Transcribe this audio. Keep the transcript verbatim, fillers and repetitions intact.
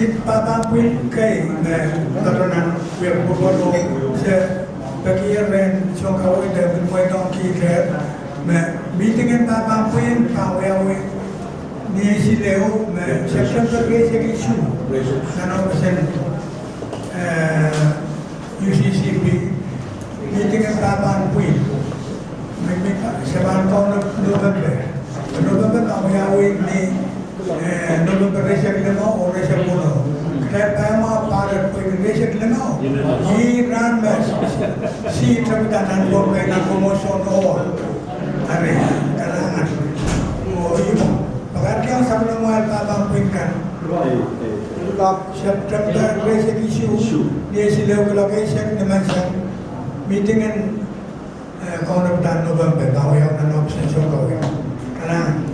Pahpahn pwihn kei me patohwan wie pwurpwurdo, se peki rehn sounkaweid me mweidohng kihte me meeting en pahpahn pwihn pahn wiawi ni eisek siluh me September rieisek isuh. Nan office en, eh, U C C P, meeting en pahpahn pwihn. Me, me, se pahn kaun November. November pahn wiawi ni, eh, November rieisek limau oh rieisek weneu. Kitail pahn mwahu pahr pwehki rieisek limau. Ih rahn me sihte pid nan Pohnpei nan Komosoun oh. Ari, kalahngan. Oh, ih, pakairkihong sapwellimamwail pahpahn pwihn kan. September rieisek isuh, ni eisek siluh kuloak eisek ni menseng, meeting en, eh, kaun pahn November, pahn wiawi nan office en sounkaweid. Kalahngan.